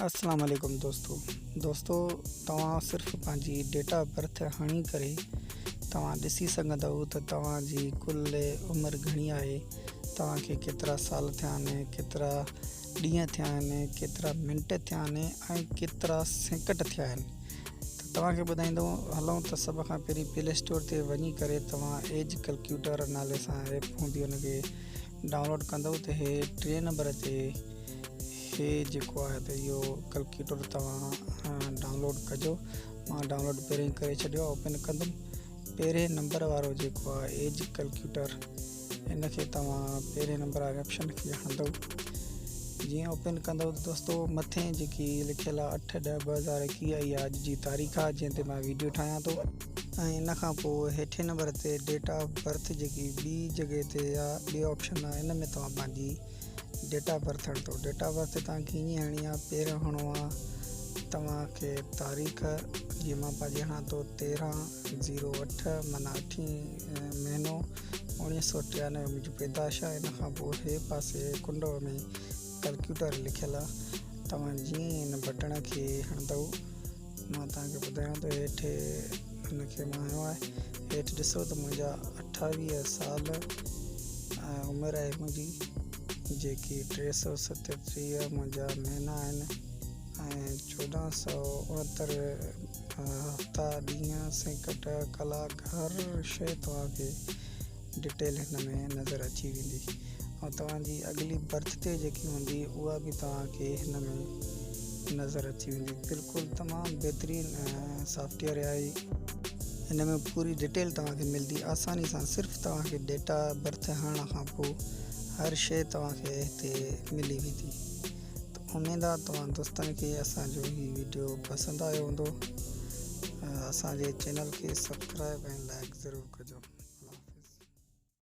اسلام عليڪم دوستو دوستو توهان صرف پنهنجي ڊيٽ آف برٿ هڻي ڪري توهان ڏسي سگهندؤ ته توهان جي ڪل عمر گهڻي آهي توهان کي ڪيترا سال ٿيا آهن ڪيترا ڏينهن ٿيا آهن ڪيترا منٽ ٿيا آهن ۽ ڪيترا سيڪنڊ ٿيا آهن ته توهان کي ٻڌائيندو هلون ته سڀ کان پهرين پلي اسٽور تي وڃي ڪري توهان ايج ڪلڪيوٽر نالي سان ايپ هوندي ان کي ڊائونلوڊ ڪندؤ ته هي ٽي نمبر تي هي جيڪو آهي ته اهو ڪلڪيوٽر توهان ڊائونلوڊ ڪجو مان ڊائونلوڊ پهرين ڪري ڇڏيو اوپن ڪندم پهرين نمبر وارو جيڪو آهي ايج ڪلڪيوٽر ان کي توهان پهرين نمبر واري آپشن کي هڻندو جيئن اوپن ڪندو ته دوستو مٿي جيڪي لکيل آهي اٺ ڏهه 2021 اها اڄ جي تاريخ آهي جنهن تي مان ويڊيو ٺاهيان ٿو ۽ ان کان پوء هيٺين نمبر تي ڊيٽ آف برٿ جيڪي ٻي جڳهه تي آهي ٻي آپشن آهي ان ۾ توهان پنهنجي ڊيٽ آف برٿ هڻندو ڊيٽ آف برٿ توهان کي ائين هڻڻي آهي پهريون هڻڻو آهي توهان کي تاريخ جيئن مان پنهنجي هڻان ٿو 13 زيرو اٺ معنيٰ اٺين مهينو 1993 منهنجي پيدائش آهي ان کان پوء هي پاسي ڪنڊ ۾ ڪلڪيوٽر لکيل آهي توهان جيئن ئي هن بٽڻ کي هڻندو مان توهان کي ٻڌايان ٿو هيٺ هن کي مان هنيو آهي هيٺ ڏسو ته منهنجا 28 سال عمر آهي منهنجي جيڪي 337 منهنجا مهينا آهن ۽ 1469 هفتا ڏينهن سيڪنڊ ڪلاڪ هر شيء توهان کي ڊيٽيل هن ۾ نظر اچي ويندي ۽ توهان جي اڳلي برٿ ڊي جيڪي هوندي اها به توهان کي هن ۾ نظر اچي ويندي بلڪل تمام بهترين سافٽويئر آهي هن ۾ پوري ڊيٽيل توهان کي ملندي آساني سان صرف توهان کي ڊيٽا برٿ هڻڻ کان پوء هر شيء توهان کي هتي ملي ويندي ته اميد آ توهان دوستن کي اسان جو هي ويڊيو پسند آيو هوندو اسان جي چينل کي سبسڪرائب ۽ لائڪ ضرور ڪجو.